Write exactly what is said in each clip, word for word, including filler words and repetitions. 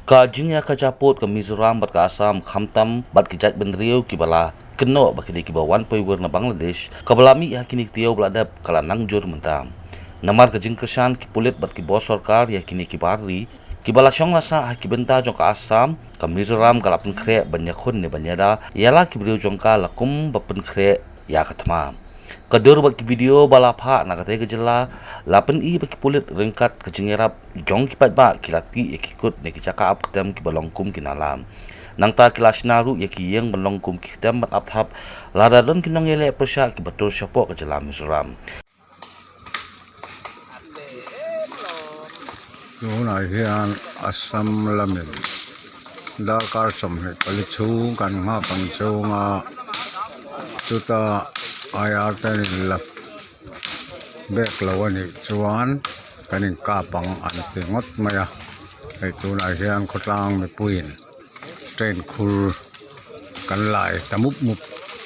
Ka jingïakajia pud ka Mizoram bad ka Assam khamtam bad ki jaitbynriew kiba la kynnoh ba ki dei kiba wan poi wir na Bangladesh, kaba la mih ha kine ki taïew ba la dep, ka la nang jur mynta. Namar ka jingkyrshan ki pulit bad ki bor sorkar ïa kine ki bar ri kiba la shong la sah ha ki bynta jong ka Assam, ka Mizoram ka la pynkhreh ban ïakhun ne ban ïada ïa la ki briew jong ka la kum ba pynkhreh ïa ka thma. Ka dur bad ki video ba la phah na katei ka jylla la pyni ba ki pulit ryngkat ka jingïarap jong ki paidbah ki la tih ïa ki kut ne ki jaka ap ktem kiba long kum ki nala. Nangta ki la shna ruh ïa ki ïing ban long kum ki ktem ban ap thap lada don ki nongïaleh pyrshah kiba tur shapoh ka jylla Mizoram. Tunai hian Assam lamin darkar sawmhnih pali chhung kan nghak ang chunga chuta I R ten in la bek lo a nih chuan kan inkap ang an ti ngawt mai a. Hei tunai hian khawtlang mipuiin train khur kan lai ta mup mup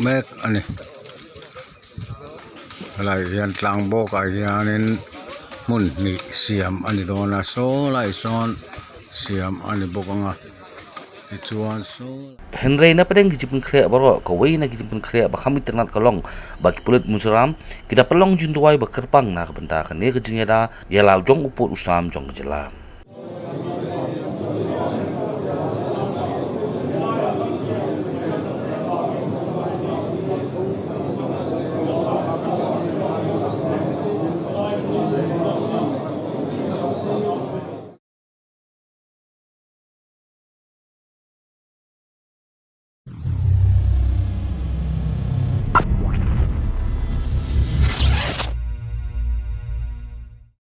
mek a ni. Lai hian tlang bawkah hianin hmun hnih siam a ni dawn a, saw lai sawn siam a ni bawk ang a. Tichuan saw Hynrei na pdeng ki jingpynkhreh baroh, kawei na ki jingpynkhreh ba kham itynnad ka long ba ki pulit Mizoram ki da pynlong jingduwai ba kyrpang na ka bynta kane ka jingïada ïa la u jong u pud u sam jong ka jylla.